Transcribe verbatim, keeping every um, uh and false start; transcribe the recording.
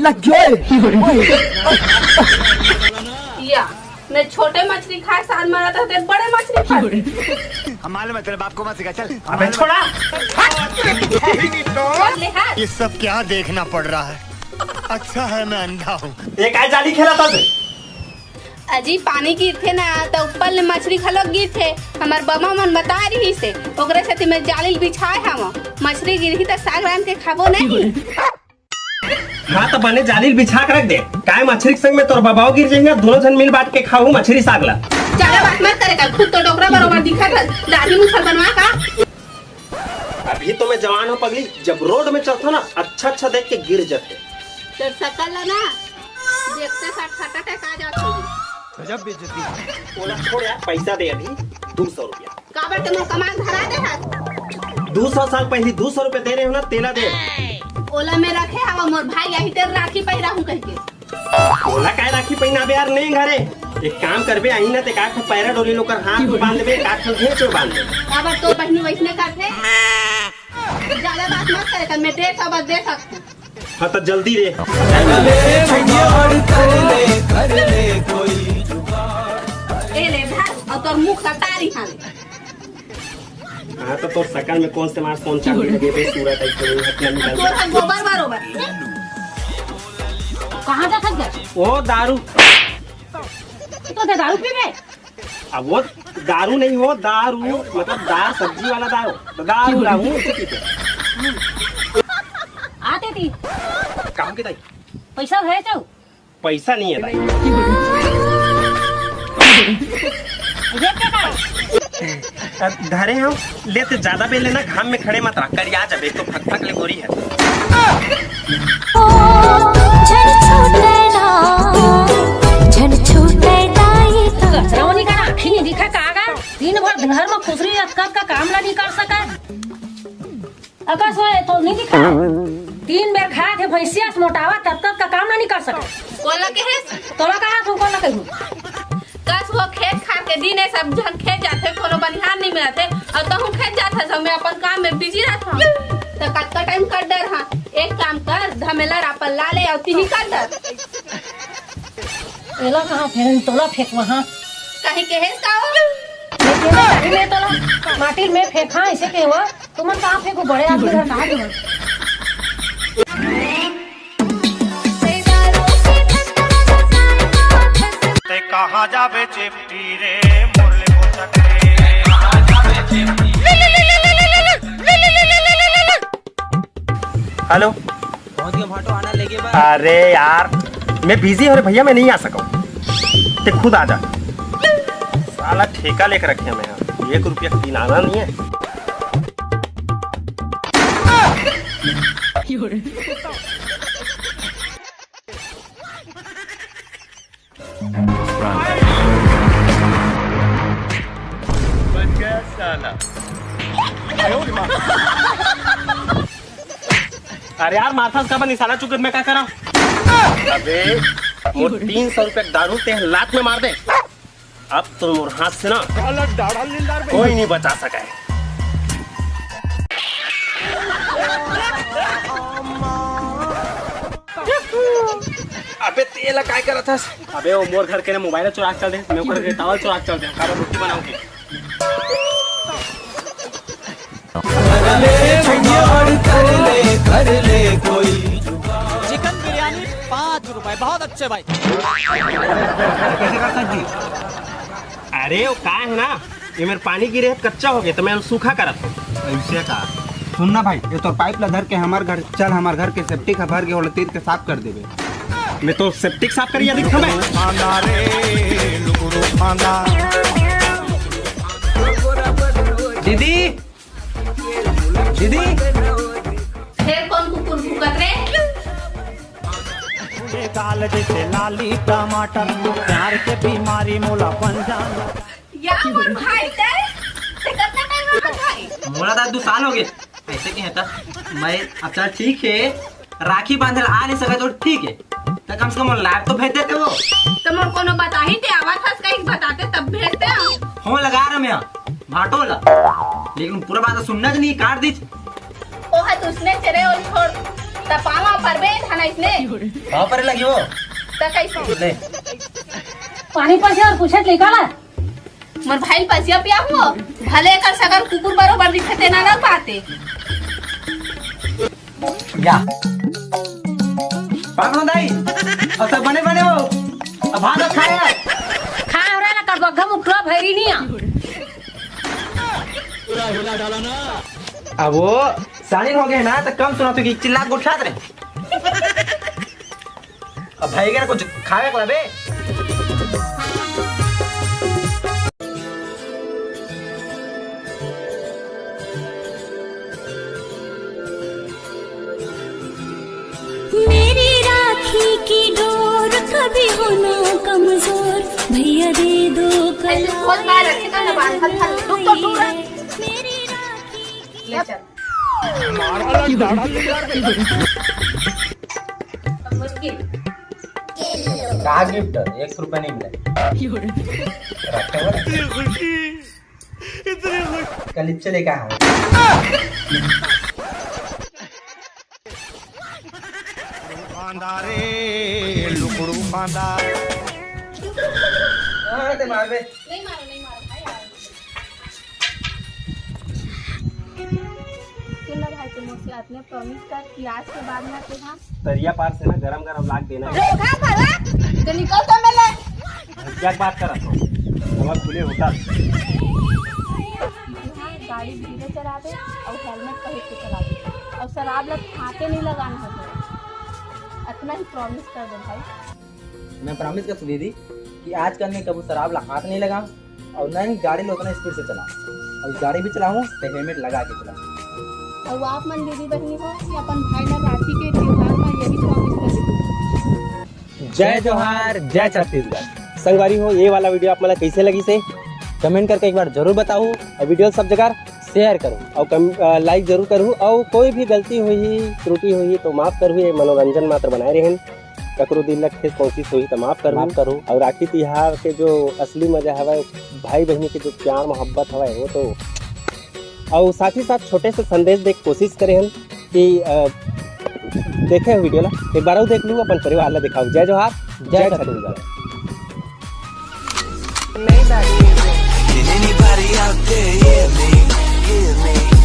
तक जो है। या, मैं छोटे मछली खाए साल मरत रहते, बड़े मछली खाते। हम मालूम है तेरे बाप को मत सिखा, चल। अबे छोड़ा। ले हाथ। ये सब क्या देखना पड़ रहा है? अच्छा है मैं अंधा हूँ। ये काय जाली खेला था तू? अजी, पानी गिरथे ना, त ऊपर ले मछली घलो गिरथे। हमर बमा मन बता रही से, ओकरे सेती मैं जाली ल बिछाए हवं। मछली गिरही त साग रांध के खाबो नहीं। हाँ, त बने जाली ल बिछा के रख दे। काय मछली के संग में तोर बबाओ गिर जाही ना, दोनों झन मिल बांट के खाहू मछली साग ला। ज्यादा बात मत करे कर, खुद तो डोकरा बरोबर दिखत हस, दाढ़ी मूछल बनवा का। अभी तो मैं जवान हूँ पगली, जब रोड में चलता ना, अच्छा अच्छा देख के गिर जाते। तोर सकल ला ना, देखते साथ हार्ट अटैक आ जात होही। गजब बेइज्जती। ओला छोड़ यार, पैसा दे अभी दू सौ रुपया। काबर ते मोर कमाल धरा दे हस? दू सौ साल पहली दू सौ रुपया दे रहे हो ना, तेला दे। ओला मैं रखे हवा, मोर भाई आही तेर राखी पहिरा हूँ कहिके। ओला काय राखी पहिनाबे यार, नहीं घरे। एक काम करबे, आही ना ते का पैरा डोली लोकर हाथ में बांध देबे, का घेंच में बांध देबे। काबर तोर बहिनी वैसने करथे? ज्यादा बात मत करे कर, मैं दे सब दे सकती। हाँ, तो जल्दी रे। ए ले धर, और तोर मुख ला तारी हाले। हाँ, तो तोर सकल में कौन से मार कौन चांदी लगे बे, सूरा टाइप के मुंह हटना निकल। तोर हम गोबर बरोबर। कहाँ जात हस? ओ दारू। तो दे दारू पीबे? अब वो दारू नहीं हो, दारू, मतलब दार, सब्जी वाला दारू। तो दारू लाऊं, इसे पीते। आते थी। काम के ताई? पैसा है तो? पैसा नहीं है ताई। ये क्या है? अब धरे हो, ले ते ज्यादा बेले ना, घाम में खड़े मत रह, करिया जबे, एक तो फक फक ले गोरी है। झन छूटे ना, झन छूटे ना ये तो। कचरा वो नहीं कर, आँखी नहीं दिखा, कहाँ का? दिन भर घर में खुसरी रख कर का काम ना नहीं कर सका। अकस वो तो नहीं दिखा। तीन बेर खाए थे भैंसिया से मोटावा, तब तक का काम ना नहीं कर सका। कोन ला कहेस? तोला कहा तू कोन ला कहूँ? कस वो खेत खार के दिन है, सब झन खेत जाथे, कोनो बनिहार नहीं मिलथे, और तहूँ खेत जाथे, सब मैं अपन काम में बिजी रहत हूँ। तो कतका टाइम कर डर हाँ, एक काम कर, धमेला रापल ला ले और तिही कर डर। एला कहाँ फेंक, तोला फेंक वहाँ। कहीं कहेस का हो? मैं कहेस, कहीं मैं तोला माटी में फेंका, इसे कहे हुआ। तुमन कहाँ फेंको? बड़े आदमी घर कहाँ तुमन? ते कहाँ जाबे चेपटी रे, मुरली मोचक रे? हेलो। पहुंच गया भाटो, आना लेके बा। अरे यार, मैं बिजी हूँ रे भैया, मैं नहीं आ सकूँ। ते खुद आ जा। साला ठेका लेके रखे मैं यहाँ, एक रुपया का बिल आना नहीं है। बच गया साला। अरे यार, मारथस का बनी साला, चुकत मैं का करा? अबे, मोर तीन सौ रुपया दारू ते लात में मार दे। अब तो मोर हाथ से ना कोई नहीं बचा सका है। अबे तेला काय करत हस? अबे वो मोर घर के ने मोबाइल चुरा के चल दे, मैं ओकर के टावल चुरा के चल दे, काबर रोटी बनाऊंगी। चिकन बिरयानी पाँच रुपए, बहुत अच्छे भाई। कैसे का सर जी? अरे वो का है ना, ये मेरे पानी गिरे है, कच्चा हो गया, तो मैं सूखा करत हूँ। ऐसे का? सुन ना भाई, ये तो पाइप ला धर के हमार घर चल, हमार घर के सेप्टिक है भर के, ओला तीर के साफ कर देबे। मैं तो सेप्टिक साफ करिया दिखा मैं। दीदी, दीदी। फेर कोन कुकुर भूकत रे? दाल जैसे लाली टमाटर, प्यार के बीमारी मोला बन जान। या मोर भाई ते, ते कतना टाइम हो भाई? मोला तो दू साल हो गए। ऐसे के है त मैं अब चल ठीक है, राखी बांधे ला आ नहीं सका तो ठीक है, त कम से कम लाइव तो भेज देते वो। त मोर कोनो बताही ते आवत हस कहीं बताते तब भेजते हम। फोन लगा रहे मैं भाटो ला, लेकिन पूरा बात सुनना च नहीं, काट दीच। ओह तुसने तेरे और छोड़। त पाँव परबे धन अइसने। पाँव परे लगी हो। त कइसे? ले। पानी पसे अउ पूछत लइका ला। मोर भाई ल पसिया पिया हो, भले एकर सगर कुकुर बरोबर दिखथे, तेना नइ पाते। या। पागल दाई, अउ सब बने बने हो। अब भात खाया। खा हो रहा ना, कर बग्घा मुखला भैरी नहीं आ। अब वो सालिन हो गए ना, त कम सुना तो कि चिल्ला गोठियात रहे। अब भाई के ना कुछ खावे के ला बे। मेरी राखी की डोर कभी हो ना कमजोर, भैया दे दो ऐसे कला। खोल मार रखे ना, ना बांध, हल, हल, रुक तो, रुक। मेरी राखी की ले चल। मुश्किल। का गिफ्ट? एक सौ रुपया नहीं मिला। रखे हो? कल इच्छे लेकर आऊँ। खांदा रे, लुकड़ू खांदा। हाँ, ते मार बे। नहीं मारो, नहीं मारो भाई, मारो। सुन ना भाई, तू मोर से अतने प्रॉमिस कर कि आज के बाद ना तू, हाँ। तरिया पार से ना गरम गरम लाग देना। धोखा खावा, तो निकल तो मिले। क्या बात कर रहा तू? हवा खुले होटल। हाँ, गाड़ी धीरे चलावे अउ हेलमेट पहिर के चलावे अउ शराब लत हाथे नहीं लगाना है तोर। अतना ही प्रॉमिस कर दे भाई। मैं प्रॉमिस करथों दीदी कि आजकल मैं कभू शराब ला हाथ नहीं लगाऊं अउ ना ही गाड़ी ला उतना स्पीड से चलाऊं, अउ गाड़ी भी चलाऊं तो हेलमेट लगा के चलाऊं। अउ आप मन दीदी बहिनी हो कि अपन भाई ला राखी के त्योहार मा यही प्रॉमिस कर दीदी। जय जोहार, जय छत्तीसगढ़। संगवारी हो, ये वाला वीडियो आप मन ला कइसे लगिस हे, कमेंट करके एक बार जरूर बताहू। अउ वीडियो सब जगह शेयर करू अउ कम-, अ, लाइक जरूर करू। अउ कोई भी गलती होही, त्रुटि होही तो माफ करहू, ये मनोरंजन मात्र बनाए रहेन। ककरो दिल ला ठेस पहुंचिस होही तो माफ करहू। माफ करहू। अउ राखी तिहार के जो असली मजा हवय, भाई बहिनी के जो प्यार मोहब्बत हवय, वो तो, अउ साथ ही साथ छोटे से संदेश दे के कोशिश करे हन कि, अ, देखे हो वीडियो ला, एक बार अउ देख लू, अपन परिवार ला दिखाओ। जय जोहार, जय जय Chhattisgarh. Chhattisgarh. Did anybody out there hear me? Hear me?